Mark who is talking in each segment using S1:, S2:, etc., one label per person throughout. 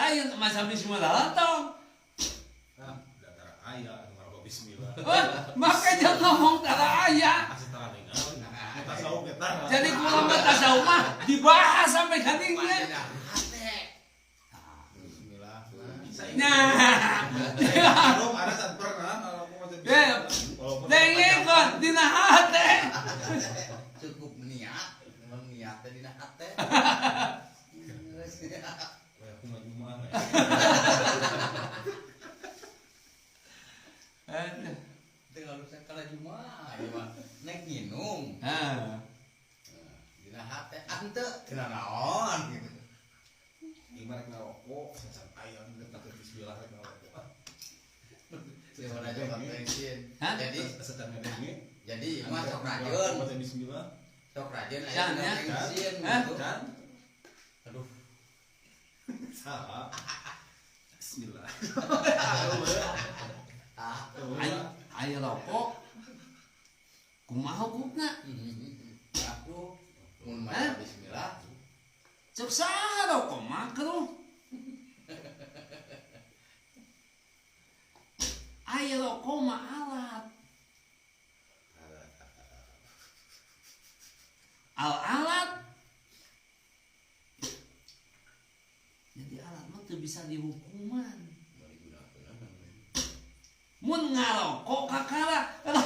S1: Lain masa bismillah lontong.
S2: Ah, tara aya anu ngarokok bismillah.
S1: Oh, makanya ngomong tara aya.
S2: Asa tara ningali. Tasawuf eta.
S1: Jadi kula mah tasawuf mah dibahas sampai kaningnya.
S2: Bismillah.
S1: Nah,
S2: Belum ada saat pernah ngarokok maca
S1: Ya.
S2: bismillah.
S1: Dengekeun dina hate.
S3: Cukup niat, memang niat teh dina hate.
S2: Wah, aku mah jumaah.
S1: Aduh.
S3: Teu ngarusak kana jumaah ieu mah. Nek nginum.
S1: Ah.
S3: Dina hate ah henteu cenah naon gitu.
S2: Ieu mah rek ngarokok, sacan aya nu takut bismillah rek ngarokok.
S3: Siapa aja bensin.
S1: Hah?
S3: Jadi
S2: Sacan ngadenge.
S3: jadi ieu mah sok rajin.
S2: Maca bismillah.
S3: Sok rajin aya
S1: Can, ya?
S3: bensin
S1: Hah?
S3: gitu.
S2: Can.
S3: Aduh.
S2: Saha. Bismillah.
S3: Ah.
S1: Aya rokok. Kumaha hukumna?
S3: Aku mun
S1: Hah?
S3: maca bismillah.
S1: Cek saha rokok makruh. Aya rokok mah alat. Al-alat. Jadi alat mah teu bisa dihukuman. Mun ngarokok kakara.
S3: Aduh.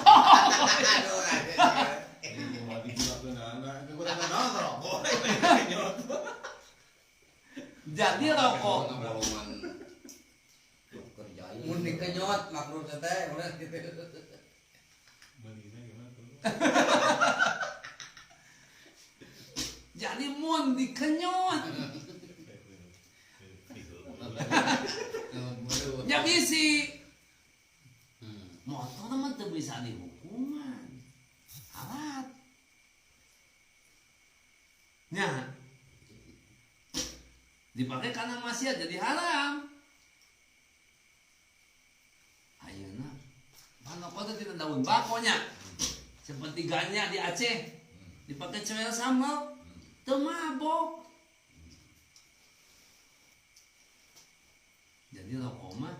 S2: Mau digunakeunana, kekurangan naon rokok.
S1: Jadi rokok
S3: Mun dikenyot makruh teh udah gitu.
S2: Belina gimana tuh?
S1: Jadi mun dikenyot. Ya bisi. Motor mah teu bisa dihukuman. Alat. Nya. Dipakai karena maksiat jadi haram. Ayeuna panoko teh tina daun bakonya. Seperti ganya di Aceh. Dipakai cewek sambal teu mabok. Jadi rokok mah